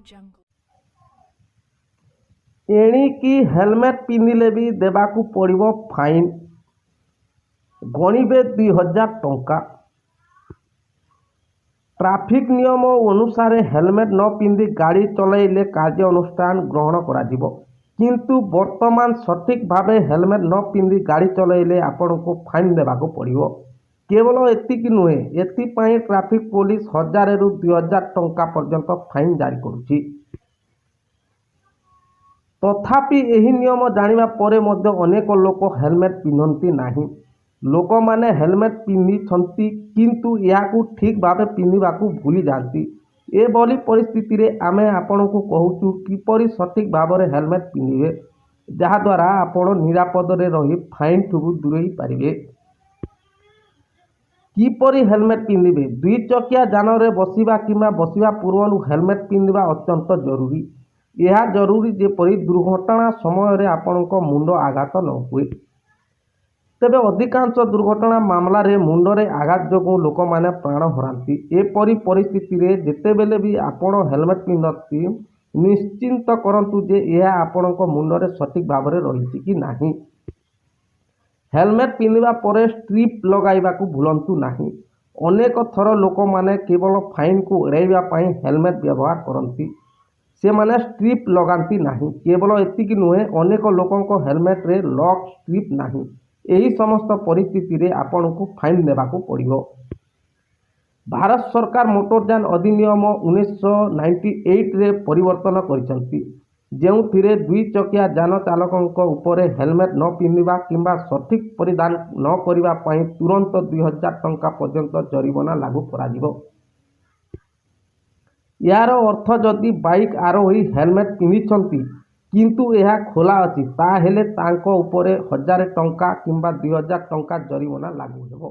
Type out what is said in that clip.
Jungle. ଏଣିକି helmet ପିନ୍ଧିଲେ ବି ଦେବାକୁ ପଡ଼ିବ ଫାଇନ୍, ଗଣିବେ 2000 ଟଙ୍କା। ଟ୍ରାଫିକ୍ ନିୟମ ଅନୁସାରେ ହେଲମେଟ୍ ନ ପିନ୍ଧି ଗାଡ଼ି ଚଲାଇଲେ କାର୍ଯ୍ୟାନୁଷ୍ଠାନ ଗ୍ରହଣ କରାଯିବ। କିନ୍ତୁ ବର୍ତ୍ତମାନ ସଠିକ୍ ଭାବେ ହେଲମେଟ୍ ନ ପିନ୍ଧି ଗାଡ଼ି ଚଲାଇଲେ ଆପଣଙ୍କୁ ଫାଇନ୍ ଦେବାକୁ ପଡ଼ିବ। କେବଳ ଏତିକି ନୁହେଁ, ଏଥିପାଇଁ ଟ୍ରାଫିକ୍ ପୋଲିସ 1000ରୁ 2000 ଟଙ୍କା ପର୍ଯ୍ୟନ୍ତ ଫାଇନ୍ ଜାରି କରୁଛି। ତଥାପି ଏହି ନିୟମ ଜାଣିବା ପରେ ମଧ୍ୟ ଅନେକ ଲୋକ ହେଲମେଟ୍ ପିନ୍ଧନ୍ତି ନାହିଁ। ଲୋକମାନେ ହେଲମେଟ୍ ପିନ୍ଧିଛନ୍ତି, କିନ୍ତୁ ଏହାକୁ ଠିକ୍ ଭାବେ ପିନ୍ଧିବାକୁ ଭୁଲି ଯାଆନ୍ତି। ଏଭଳି ପରିସ୍ଥିତିରେ ଆମେ ଆପଣଙ୍କୁ କହୁଛୁ କିପରି ସଠିକ୍ ଭାବରେ ହେଲମେଟ୍ ପିନ୍ଧିବେ, ଯାହାଦ୍ୱାରା ଆପଣ ନିରାପଦରେ ରହି ଫାଇନ୍ଠୁ ଦୂରେଇ ପାରିବେ। କିପରି ହେଲମେଟ୍ ପିନ୍ଧିବେ? ଦୁଇ ଚକିଆ ଯାନରେ ବସିବା କିମ୍ବା ବସିବା ପୂର୍ବରୁ ହେଲମେଟ୍ ପିନ୍ଧିବା ଅତ୍ୟନ୍ତ ଜରୁରୀ। ଏହା ଜରୁରୀ, ଯେପରି ଦୁର୍ଘଟଣା ସମୟରେ ଆପଣଙ୍କ ମୁଣ୍ଡ ଆଘାତ ନ ହୁଏ। ତେବେ ଅଧିକାଂଶ ଦୁର୍ଘଟଣା ମାମଲାରେ ମୁଣ୍ଡରେ ଆଘାତ ଯୋଗୁଁ ଲୋକମାନେ ପ୍ରାଣ ହରାନ୍ତି। ଏପରି ପରିସ୍ଥିତିରେ ଯେତେବେଳେ ବି ଆପଣ ହେଲମେଟ୍ ପିନ୍ଧନ୍ତି, ନିଶ୍ଚିତ କରନ୍ତୁ ଯେ ଏହା ଆପଣଙ୍କ ମୁଣ୍ଡରେ ସଠିକ୍ ଭାବରେ ରହିଛି କି ନାହିଁ। ହେଲମେଟ୍ ପିନ୍ଧିବା ପରେ ଷ୍ଟ୍ରାପ୍ ଲଗାଇବାକୁ ଭୁଲନ୍ତୁ ନାହିଁ। ଅନେକ ଥର ଲୋକମାନେ କେବଳ ଫାଇନ୍କୁ ଏଡ଼ାଇବା ପାଇଁ ହେଲମେଟ୍ ବ୍ୟବହାର କରନ୍ତି। ସେମାନେ ଷ୍ଟ୍ରାପ୍ ଲଗାନ୍ତି ନାହିଁ। କେବଳ ଏତିକି ନୁହେଁ, ଅନେକ ଲୋକଙ୍କ ହେଲମେଟ୍ରେ ଲକ୍ ଷ୍ଟ୍ରାପ୍ ନାହିଁ। ଏହି ସମସ୍ତ ପରିସ୍ଥିତିରେ ଆପଣଙ୍କୁ ଫାଇନ୍ ଦେବାକୁ ପଡ଼ିବ। ଭାରତ ସରକାର ମୋଟରଯାନ ଅଧିନିୟମ 1998ରେ ପରିବର୍ତ୍ତନ କରିଛନ୍ତି, ଯେଉଁଥିରେ ଦୁଇ ଚକିଆ ଯାନ ଚାଳକଙ୍କ ଉପରେ ହେଲମେଟ୍ ନ ପିନ୍ଧିବା କିମ୍ବା ସଠିକ୍ ପରିଧାନ ନ କରିବା ପାଇଁ ତୁରନ୍ତ 2000 ଟଙ୍କା ପର୍ଯ୍ୟନ୍ତ ଜରିମାନା ଲାଗୁ କରାଯିବ। ଏହାର ଅର୍ଥ, ଯଦି ବାଇକ୍ ଆରୋହୀ ହେଲମେଟ୍ ପିନ୍ଧିଛନ୍ତି କିନ୍ତୁ ଏହା ଖୋଲା ଅଛି, ତାହେଲେ ତାଙ୍କ ଉପରେ 1000 ଟଙ୍କା କିମ୍ବା 2000 ଟଙ୍କା ଜରିମାନା ଲାଗୁ ହେବ।